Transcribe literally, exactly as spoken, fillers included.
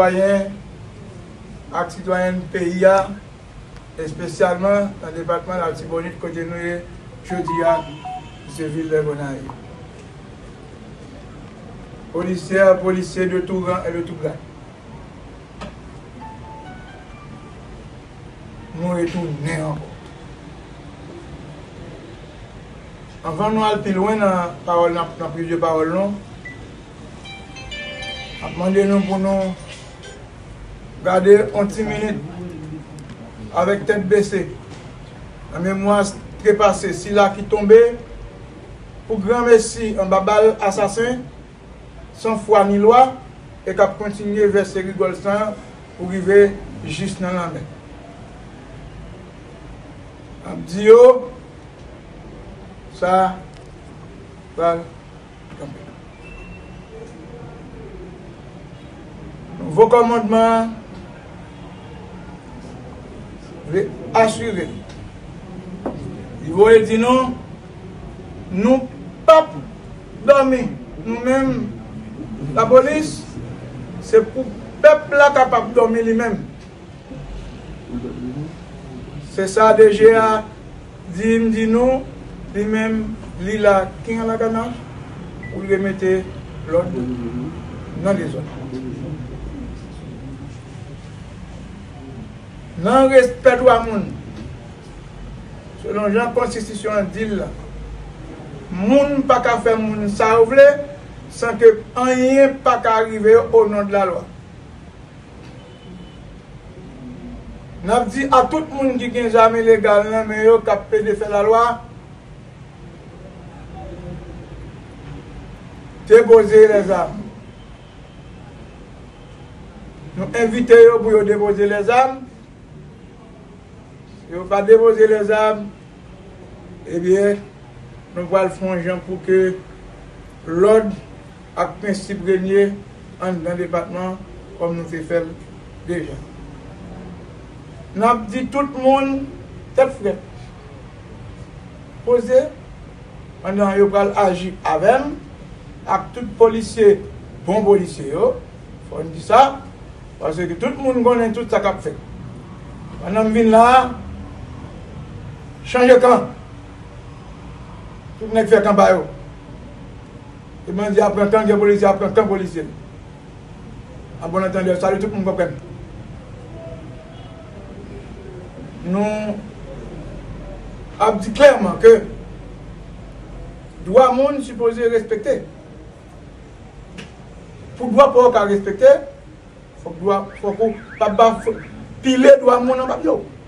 Sitwayen ak sitwayèn peyi a, espesyalman nan depatman Latibonit kote nou ye jodi a, ki se vil Lègonayiv. Polisye, polisye de tout rang et de tout grade. Nou retounen ankò. Anvan nou al pi lwen nan pawòl, nan, nan priz de pawòl nou, ap mande nou pou nou gade yon ti minit avèk tèt bese, nan memwa trepase, sila ki tonbe pou granmesi anba bal asasen, san fwa ni lwa, e k ap kontinye vèse rigòl san pou rive jis nan lanmè. N ap di yo, sa pral kanpe. Nouvo kòmandman an vle asire li voye di nou, nou p ap dòmi. Nou menm, lapolis, se pou pèp la kapab dòmi li menm. Se sa DG a di m, di nou, li menm, li la, king a la kanaj, pou l remete lòd nan dezòd. Nan respè dwa moun, selon jan konstitisyon an di l la, moun pa ka fè moun sa yo vle san ke anyen pa ka rive yo o non de la lwa. N ap di a tout moun ki gen zam ilegal nan men yo, k ap plede fè lalwa, depoze lèzam. Nou envite yo pou yo depoze lèzam. Si yo pa depoze lèzam, ebyen, nou pral fè yon jan pou ke lòd ak prensip renye anndan depatman kòm nou te fè l deja. N ap di tout moun tèt frèt, poze, pandan yo pral aji avè m ak tout polisye, bon polisye yo, fò n di sa, paske tout moun konnen tout sa k ap fèt. Pandan m vin la a, chanje kan. Tout nèg fè kan pa yo. E bandi ap pran kan, gen polisye ap pran kan polisye. An bon antandè, salye tout moun konprann. Nou ap di klèman ke dwa moun sipoze respekte. Pou dwa pa w ka respekte, fòk dwa, fòk ou pa, pa pile dwa moun anba pye w.